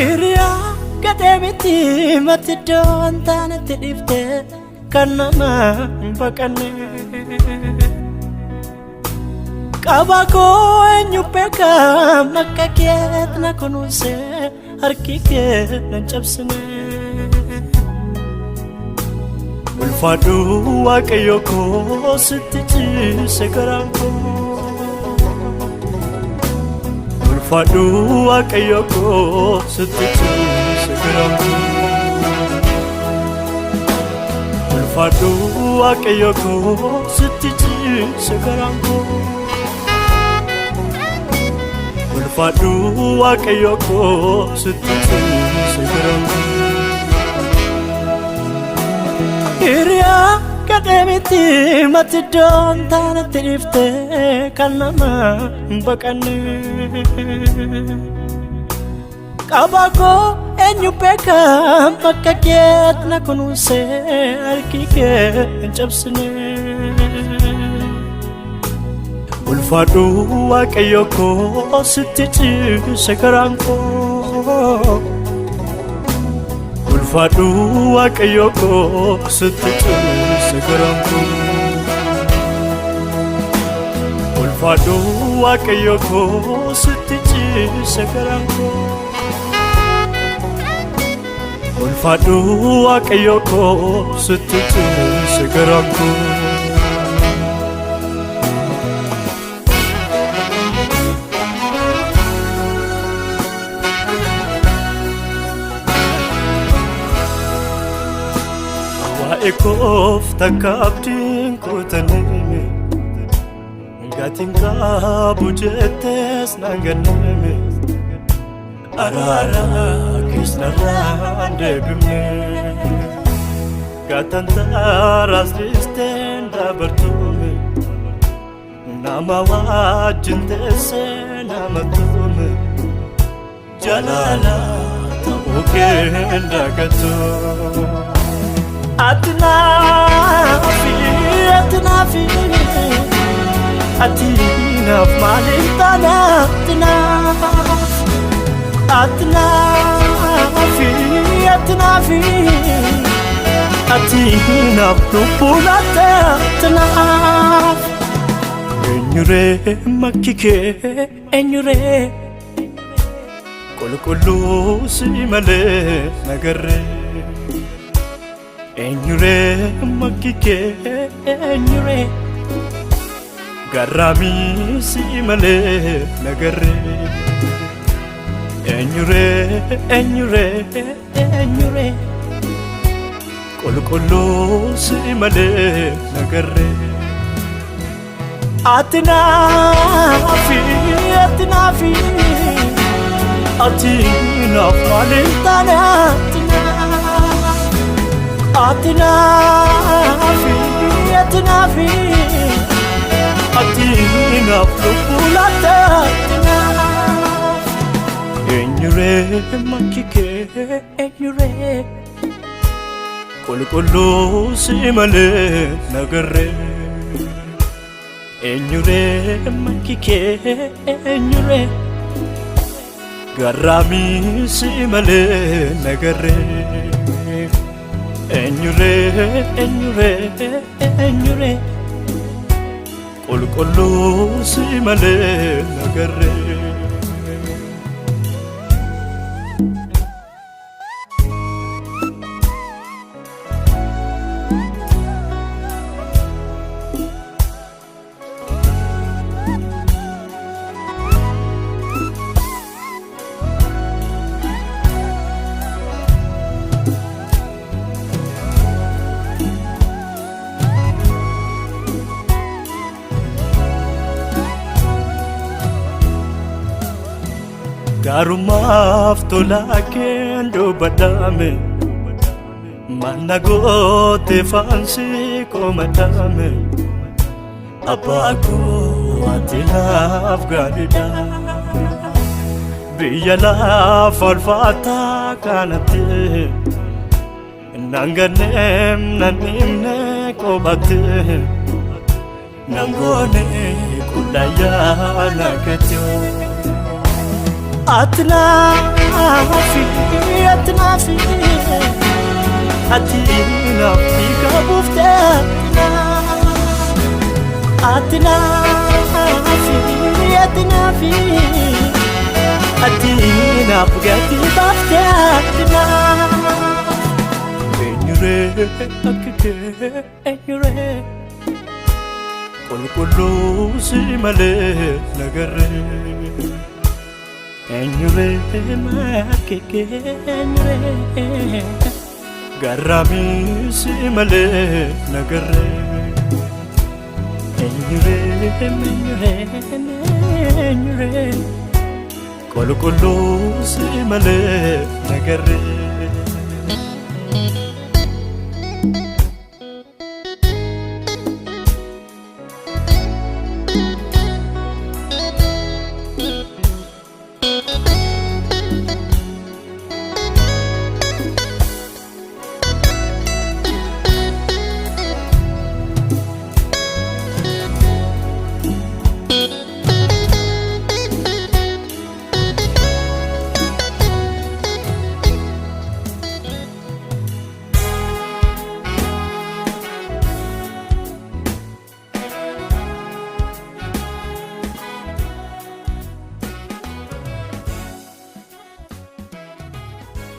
Hiriyaa gadhee miti mati iddoo hin taanetti dhiiftee kan nama hin baqanne. Qaba koo eenyu beeka akka keet na kunuunsee harki kee nan cabsine. Ulfaadhu Waaqayyo koo sitti ciise garaan koo. Ulfaadhu Waaqayyo koo sitti ciise garaan koo. Ulfaadhu Waaqayyo koo sitti ciise garaan koo. Ulfaadhu Waaqayyo koo sitti ciise garaan koo. Hiriyaa gadhee miti mati iddoo hin taanetti dhiiftee kan nama hin baqanne. Qaba koo eenyu beeka bakka keet na kunuunsee harki kee hin cabsine. Ulfaadhu Waaqayyo koo sitti ciise garaan koo. Ulfaadhu Waaqayyo koo sitti ciise garaan koo. Ulfaadhu Waaqayyo koo sitti ciise garaan koo. Ulfaadhu Waaqayyo koo sitti ciise garaan koo. Waa'ee koof takka abdiin kutanime gatiin qabu jettees naan ganname araara kees narraan deebifne gatan taaraas dhiisteen dabartume nama wajjin teessee nama tume jalaala ta'uu kee hin dagatu. Ati naafi, ati naafi, ati naaf maaliif taana ati naaf, ati naafi, ati naafi, ati naaf lubbuu laatte ati naaf. Eenyuree makki kee eenyuree qulqulluu si malee nagarree. Eenyuree makki kee eenyuree garraamii si malee nagarree. Eenyuree eenyuree eenyuree qulqulluu si malee nagarree. Ati naafi ati naafi ati naaf maaliif taane ati naaf ati naafi ati naafi ati naaf lubbuu laatte ati naaf. Eenyuree makki kee eenyuree qulqulluu si malee nagarree. Eenyuree makki kee eenyuree garraamii si malee nagarree. Eenyuree eenyuree eenyuree qulqulluu si malee nagarree. Gaarummaaf tolaa keen dubbadhame manna goote faansi komadhame abbaa koo ati naaf gaariidha biyya lafa ulfaataa kanatti nan ganneem nan himne qobatte nan goone qullayyaa nagate. Ati naafi naafi, ati naafi, ati naaf dhiiga buuftee ati naafi, ati naafi, ati naaf gatii baaftee ati naaf. Eenyuree akka kee, eenyuree qulqulluu si malee nagarree? Eenyuree akka kee, eenyuree garraamii si malee nagarree? Eenyuree, eenyuree, eenyuree qulqulluu si malee nagarree?